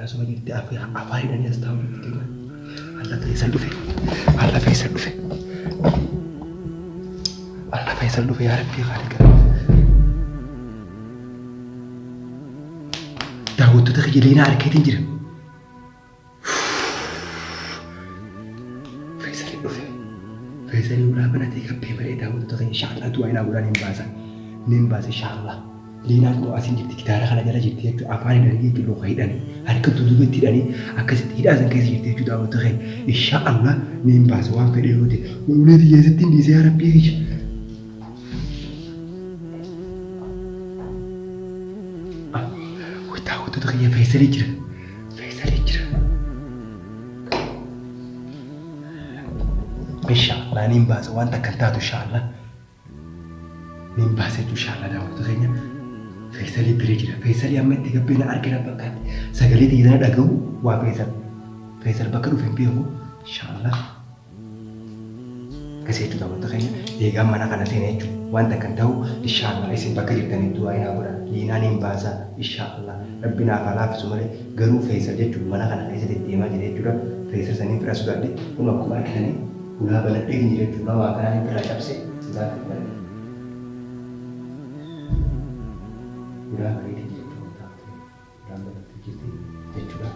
Asuma jirti afaan hidhanii as taa'u jirti liinaan. Alla Faisal dhufe. Alla Faisal dhufe. Alla Faisal dhufe yaa Rabbii Khaaliqa. Daawwattoota kiyya liinaa arkeetiin jira. Faisal dhufe. Faisal ulaa banatee gabbee malee daawwattoota keenya inshaallah du'aa inaa godhaa niin baasa. Niin baasa inshaallah. Liinaan kun asiin jirti gitaara kana jala jirti jechuudha. Afaan hidhanii jechuudha luka hidhanii harka duduubatti hidhanii akkasitti hidhaa san keessa jirti jechuudha daawwattoota keenya. Inshaallah niin baasa waan fedhe yoo ta'e. Ulee tiyya eessatti hin dhiise yaa Rabbii kiyya. Daawwattoota kiyya Faisalii jira. Faisalii jira. Inshaallah niin baasa waan takka hin taatu inshaallah. Niin baasa jechuun inshaallah daawwattoota keenya Faisalii bira jira. Faisalii amma itti gabbee na argina fakkaatti. Sagalee tiyya tana dhaga'u waa Faisal. Faisal bakka dhufe hin beeku inshaallah. Akkasii jechuudha daawwattoota keenya eegaan mana kana seene jechuudha. Waan takka hin ta'u inshaallah isin bakka jirtanitti du'aa naa godha. Liinaa niin baasa inshaallah. Rabbi naaf haa laaffisu malee garuu Faisal jechuun mana kana keessa deddeemaa jira jechuudha. Faisal saniin fira sodaadhe kun akkuma argitanii ulaa banadhee hin jira jechuudha. Ulaa waa kanaan hin firaa cabse ulaa kana banadhe. Ulaa baneetiin jira jechuudha. Ulaan banamtee jirti jechuudha.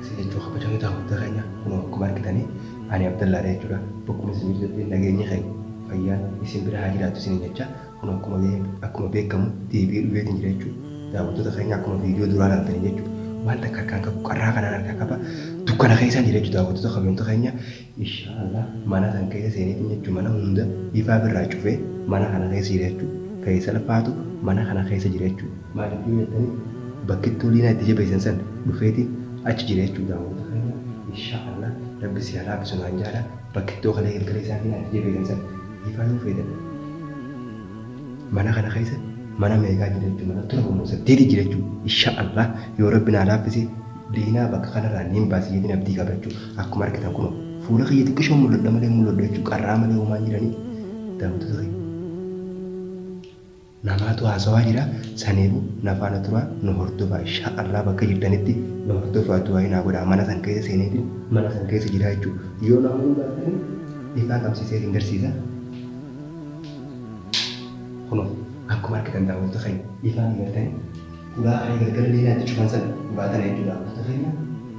Isin jechuu kabajamtoota daawwattoota keenya kunoo akkuma argitanii ani Abdallaadha jechuudha. Bakkuma isin jirtanitti nageenyi keenya fayyaan isin bira haa jiraattu isiniin jecha kun akkuma akkuma beekamu deebi'ee dhufeetiin jira jechuudha. Daawwattoota keenya akkuma viidiyoo duraa ilaaltanii jechuudha. Waan takka harkaan qabu qarraa kanaan harkaa qaba. Dukkana keessaan jira jechuudha daawwattoota kabajamtoota keenya. Inshaallah mana san keessa seeneetiin jechuun mana hunda ifaa birraa cufee mana kana keessa jira jechuudha. Faisal faatu mana kana keessa jira jechuudha. Maaliif yoo jettanii bakkittuu liinaa itti jabeessan san dhufeeti achi jira jechuudha daawwattoota keenya. Inshaallah rabbi si haa laaffisu naan jaadha. Bakkittoo kalee galgala isaan liinaa itti jabeessan san ifaa yoo feetan mana kana keessa mana meeqaa jira jechuudha. Mana torba moo saddeeti jira jechuudha. Inshaallah yoo rabbi naa laaffise Liinaa bakka kanarraa niin baasa jedheen abdii qaba jechuudha. Akkuma argitan kunoo fuula kiyya xiqqishoon mul'adha malee hin mul'adhu jechuudha. Qarraa malee homaa hin jiranii daawwattoota kiyya. Namaatu haasawaa jira saniifuu na faana turaa nu hordofaa inshaa Allah bakka jirtanitti nu hordofaa du'aa'ii naa godhaa mana san keessa seeneetiin mana san keessa jira jechuudha. Yoo na amanuu baattanii ifaa qabsiisee isin garsiisa. Kunoo akkuma argitan daawwattoota keenya ifaan agartanii Ulaa kalee galgala liinaa itti cufan sana ulaa tana jechuudha daawwattoota keenya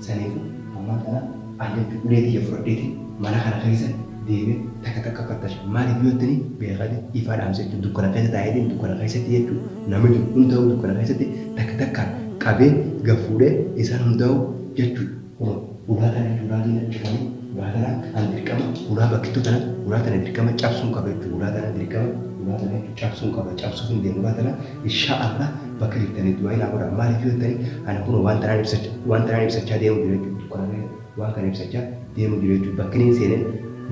saniifu ammaan tana an jechuun ulee tiyya fudhadheetiin mana kana keessa deemee takka takka fattasha maaliif yoo jettanii beekate ifaa dhaamsa jechuun dukkana keessa taa'eetiin dukkana keessatti jechuun namni jiru hundaa'u dukkana keessatti takka takkaan qabee gad fuudhee isaan hundaa'u jechuudha. Kunoo ulaa tana jechuun ulaa liina cufanii ulaa tana an dirqama ulaa bakkittuu tana ulaa tana dirqama cabsuun qaba jechuudha ulaa tana dirqama ulaa tana jechuun cabsuun qaba cabsuuf hin deemu ulaa tana inshaa Allah bakka jirtanii du'aa'ii naa godhaa maaliif yoo jettanii ani kunoo waan tanaan ibsacha waan tanaan ibsachaa deemu jira jechuudha dukkana keessa waan kana ibsachaa deemu jira jechuudha bakki niin seeneen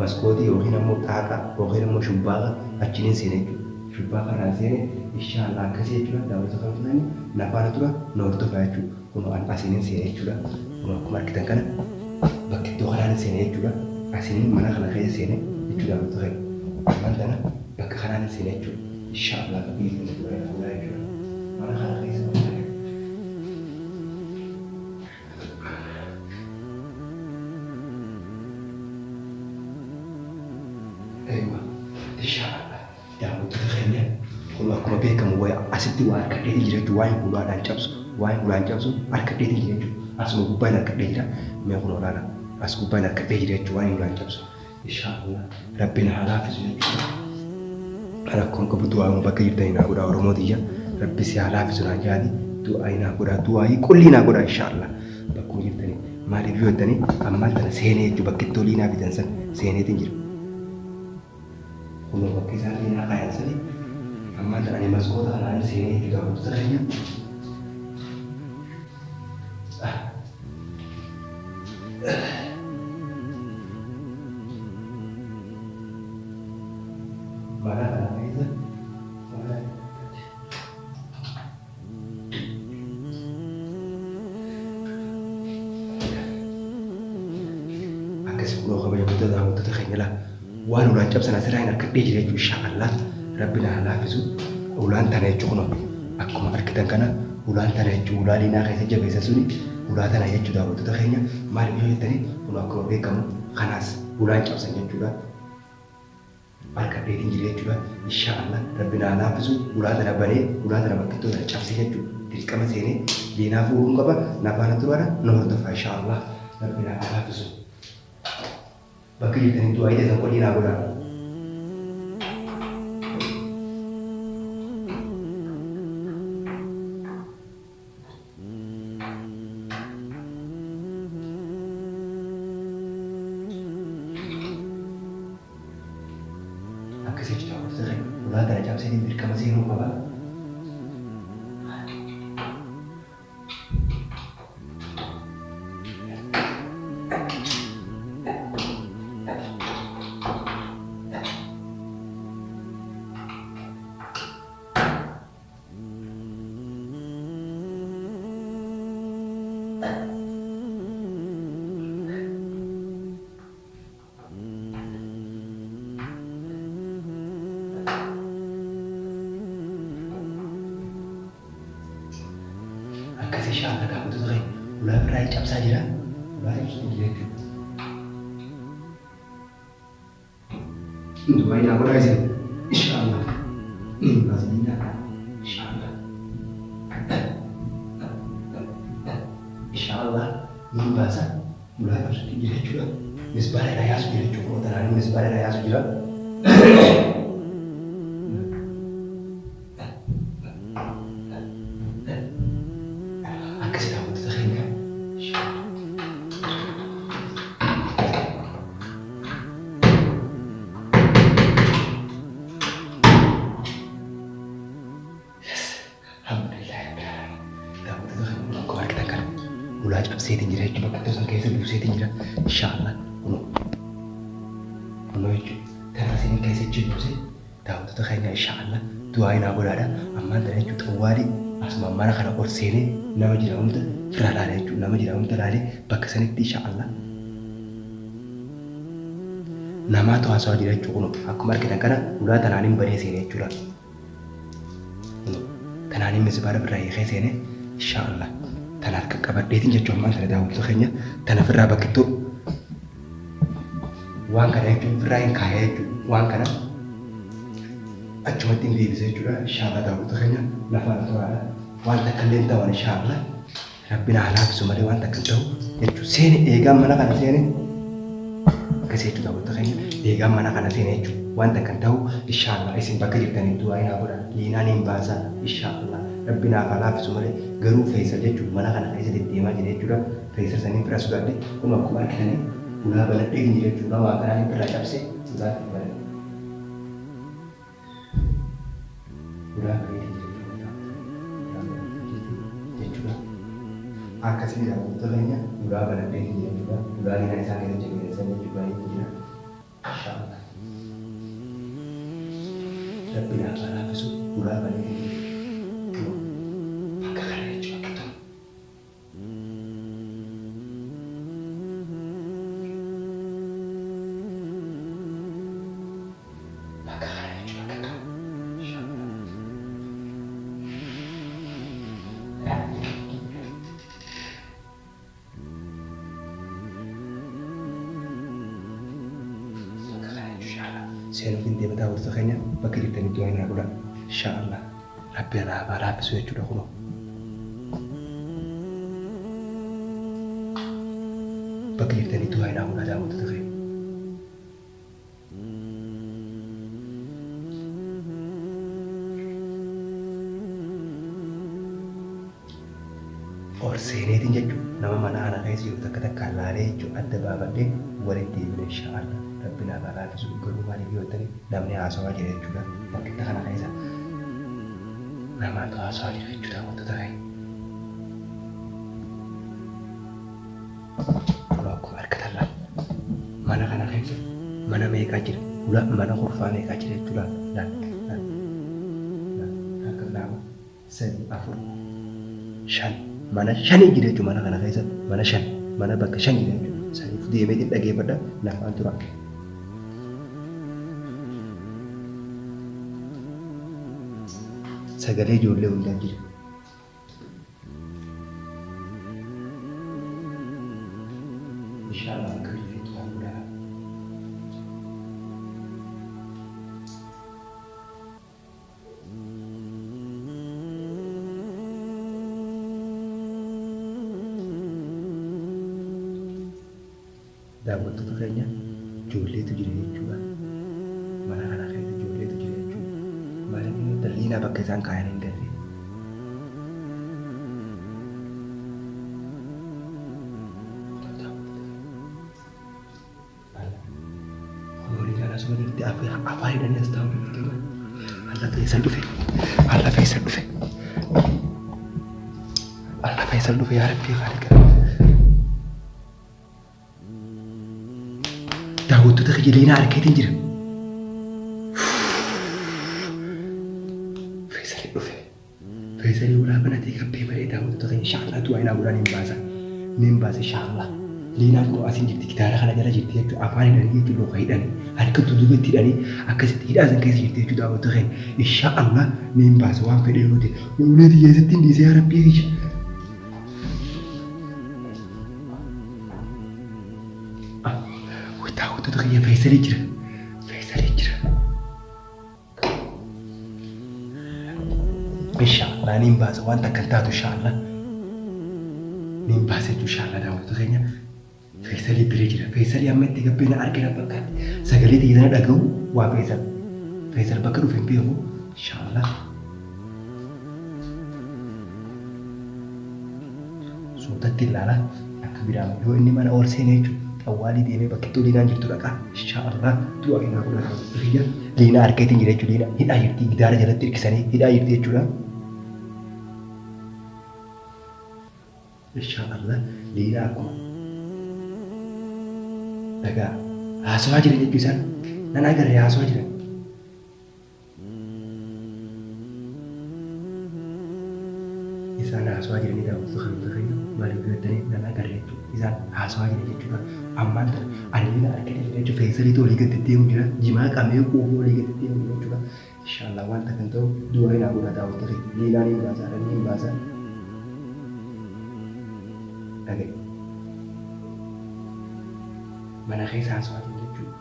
maskootii yookiin ammoo xaaqa yookiin ammoo shubbaaqa achi niin seene jechuudha shubbaaqa irraan seene inshaa Allah akkasii jechuudha daawwattoota kan turani na faana tura na hordofaa jechuudha. Kunoo an asiinin seene jechuudha. Kunoo akkuma argitan kana bakki iddoo kanaan seene jechuudha. Asiinin mana kana keessa seene jechuudha bakka kana. Ammaan tana bakka kanaan seene jechuudha. Insha Allah bakka jirtan dura fuudhaa jechuudha. Mana kana keessa bakka Aywa. Insha Allah. Daawwattoota keenya kun akkuma beekamu waya asitti waa harkadheetiin jira jechuudha. Waa'ee ulaadhaan cabsu, waa'ee ulaan cabsu harkadheetiin jira jechuudha. Asuma gubbaan harkadhee jira. Mee kun olaana. As gubbaan harkadhee jira jechuudha waa'ee ulaan cabsu. Inshaallah rabbiin haa laaffisu jechuudha. Rakkoon qabu du'aa'uma bakka jirtanii naa godhaa Oromoo tiyya. Rabbi si haa laaffisu naan jaati. Du'aa'ii naa godhaa du'aa'ii qullii naa godhaa inshaallah. Bakkuma jirtanii maaliif yoo jettanii ammaan tana seenee jechuudha bakki itti olii naa fidan san seeneetiin jira. Kunoo bakka isaan liinaa kaayan sani ammaan tana ani maskoota kanaan seenee jechuudha daawwattoota keenya. Mana kana keessa mana Akkasi kunoo kabajamtoota daawwattoota keenya laa waan ulaan cabsan asirraa hin harkadhee jira jechuun insha Allah rabbi na haa laaffisu ulaan tana jechuun kunoo akkuma argitan kana ulaan tana jechuun ulaa liinaa keessa jabeessa suni Ulaa tana jechuudha daawwattoota keenya maaliif yoo jettanii kun akkuma beekamu kanaas ulaan cabsan jechuudha. Harkadheetiin jira jechuudha. Inshaallah rabbi naa laaffisu ulaa tana banee ulaa tana bakkittoo tana cabsee jechuudha. Dirqama seenee liinaa fuudhuun qaba. Na faana turaadha na hordofa inshaallah rabbi naa laaffisu. Bakka jirtanitti du'aa'ii teessan qodhii naa godhaa. Akkas jechuudha hordoftoota keenya ulaa tana cabseetiin dirqama seenuu qaba. Akkas inshallah daawwattoota keenya ulaa birraa cabsaa jira. Ulaa cabsuutu jira jechuudha. Du'aa naa godhaa isin inshallah. Baasanii inshallah. Inshallah niin baasa ulaa cabsuutu jira jechuudha. Misbaara irraa yaasu jira jechuudha. Kunoo tanaan misbaara irraa yaasu jira. Akkasi daawwattoota keenya. Yes. Alhamdulillah rabbil alamin. Daawwattoota keenya kun akkuma argitan kana ulaa cabseetiin jira jechuudha. Bakka san keessa buuseetiin jira. Inshaallah kunoo kunoo jechuudha. Tana isin keessa jechuun buusee daawwattoota keenya inshaallah du'aa naa godhaadha. Ammaan tana jechuudha xawwaalii asuma mana kana ol seenee nama jira hunda firaa laala jechuudha. Nama jira hunda laalee bakka sanitti inshaallah namaatu haasawaa jira jechuudha. Kunoo akkuma argitan kana ulaa tanaan hin banee seene jechuudha. Tanaan hin misbaara birraa hiikee seene inshaallah. Tana harka qabadheetiin jechuun ammaan tana daawwattoota keenya tana firraa bakkittoo waan kana jechuun firraa hin kaaya jechuudha. Waan kana achumatti hin deebisa jechuudha. Inshaallah daawwattoota keenya lafaan turaadha. Waan takka illee hin ta'an inshaallah. Rabbi naa laaffisu malee waan takka hin ta'u jechuudha. Seene eegaan mana kana seene akkasii jechuudha daawwattoota keenya eegaan mana kana seene jechuudha. Waan takka hin ta'u inshaallah isin bakka jirtanitti du'aa naa godha. Liinaan hin baasa inshaallah. Rabbi naaf haa laaffisu malee garuu Feesal jechuun mana kana keessa deddeemaa jira jechuudha. Feesal saniin fira sodaadhe kun akkuma argitanii ulaa banadhee jira jechuudha. Waa kanaan hin firraa cabse ulaa banadhe. Ulaa bareedee jira jechuudha. Ulaa banadhee jirti jechuudha. Akkasii daawwattoota keenya ulaa banadhee jira jechuudha. Ulaa liinaa isaan keessa jabeessan jechuudha bareedee jira. Inshaallah. Rabbi naaf haa laaffisu ulaa bareedee jira jechuudha. Bakka kana jechuudha bakka ta'u. Bakka kana jechuudha bakka ta'u. Inshaallah. Bakka kana jechuudha inshaallah. Seenuuf hin deema daawwattoota keenya bakka jirtanitti waan naa godhaa. Inshaallah. Rabbi naaf haa laaffisu jechuudha kunoo. Bakka jirtanitti waan naa godhaa daawwattoota keenya. Ol seeneetiin jechuun nama mana ana keessa jiru takka takkaan laalee jechuun adda baafadhee walitti deebina inshaallah. Rabbi naaf haa laaffisu garuu maaliif yoo jettanii namni haasawaa jira jechuudha. Bakkitta kana keessa namaatu haasawaa jira jechuudha daawwattoota keenya. Kun akkuma argitan laal mana kana keessa mana meeqaa jira ulaa mana kurfaa meeqaa jira jechuudha laal laal laal takka lama sadi afur shan mana shanii jira jechuudha mana kana keessa mana shan mana bakka shan jira jechuudha saniif deemeetiin dhageeffadha lafaan tura. Sagalee ijoollee hundaa jira. Inshaallah bakka jirtu waan godhaa. Daawwattoota keenya ijoolleetu jira jechuudha. Mana kana keessa ijoolleetu jira jechuudha. Maaliif dalliinaa bakka isaan kaayan hin galle. Horii asuma jirti afaan hidhanii as taa'u jechuudha. Alla feesal dhufe. Alla feesal dhufe. Alla feesal dhufe yaa rabbii khaliqa. Daawwattoota kiyya liinaa argeetiin jira. Feesalii dhufe. Feesalii ulaa banatee gabbee malee daawwattoota kiyya inshaallah du'aa inaa godhaa niin baasa. Niin baasa inshaallah. Liinaan kun asiin jirti gitaara kana jala jirti jechuudha. Afaan hidhanii jechuudha luka hidhanii harka dudubatti hidhanii akkasitti hidhaa san keessa jirti jechuudha daawwattoota keenya. Inshaallah niin baasa waan fedhe yoo ta'e. Ulee tiyya eessatti hin dhiise yaa rabbii kiyya. Daawwattoota kiyya Feesalii jira. Feesalii jira. Inshaallah niin baasa waan takka hin taatu inshaallah. Niin baasa jechuun inshaallah daawwattoota keenya. Feesalii bira jira. Feesalii amma itti gabbee na argina fakkaatti. Sagalee tiyya tana dhaga'u waa Feesal. Feesal bakka dhufe hin beeku. Inshaallah. Suutatti ilaala akka biraan yoo inni mana ol seene jechuudha. Xawwaalii deemee bakki itti liinaan jirtu dhaqa. Inshaallah du'a inaa godha kiyya. Liinaa argeetiin jira jechuudha. Liinaa hidhaa jirti gidaara jalatti hirkisanii hidhaa jirti jechuudha. Inshaallah liinaa akkuma dhagaa haasawaa jiran jechuu isaan nan agarre haasawaa jiran. Isaan haasawaa jiranii daawwattoota kan keenya maaliif jettanii nan agarre jechuudha. Isaan haasawaa jiran jechuudha. Ammaan tana ani liina argate jira jechuudha. Feesaliitu olii gadi deemu jira. Jimaa qabee quufee olii gadi deemu jira jechuudha. Inshaallah wanta kan ta'u du'a hin godha daawwattoota keenya. Liinaan hin baasaa, dhalli hin baasaa. Dhagaye. Mana keessa haasawaa jiru jechuudha.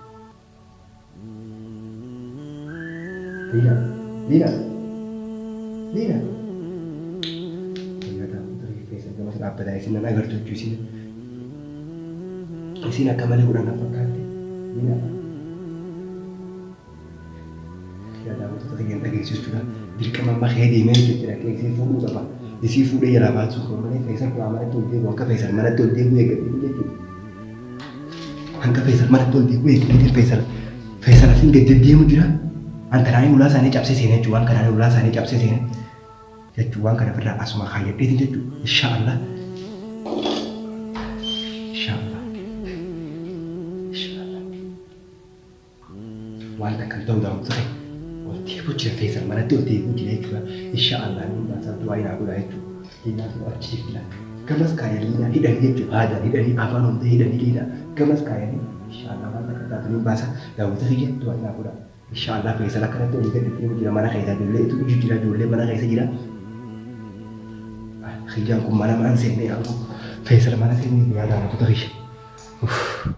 Liina, Liina, Liina. Guyyaa daawwattoota keenya keessa gamas dhaabbataa isin nan agartu jechuu isin. Isin akka malee godhan na fakkaatti. Liina. Yaa daawwattoota keenya hin dhageessu jechuudha. Dirqama amma kee deemee jechuudha dhaqee isii fuudhuu qaba. Isii fuudhee jalaa baasuu qaba malee Faisal kuraa manatti ol deebi'u hanga Faisal manatti ol deebi'u eeggatee jechuudha. Hanga Faisal manatti ol deebi'u eeggatee Faisal Faisal asiin gad deddeemu jira. An kanaanii ulaa isaanii cabsee seenee jechuudha. Waan kanaanii ulaa isaanii cabsee seenee jechuudha. Waan kana ofirraa asuma kaayyadheetiin jechuudha. Inshaallah. Inshaallah. Inshaallah. Waan takka hin ta'u daawwattoota keenya. Ol deebi'u jira Faisal manatti ol deebi'u jira jechuudha. Insha Allah ni baasaa du'aa inaa godhaa jechuudha. Liinaa sun achi jirti laata. Gamas kaayanii liinaa hidhanii jechuudha. Haadaan hidhanii afaan hunda hidhanii liinaa gamas kaayanii insha Allah waan takka taatu ni baasa daawwattoota kiyya du'aa inaa godhaa. Insha Allah Faisal akkanatti olii gadi deemu jira mana keessa ijoollee itu iju jira ijoollee mana keessa jira. Kiyyaan kun mana maan seennee amma Faisal mana seennee yaa daawwattoota kiyya.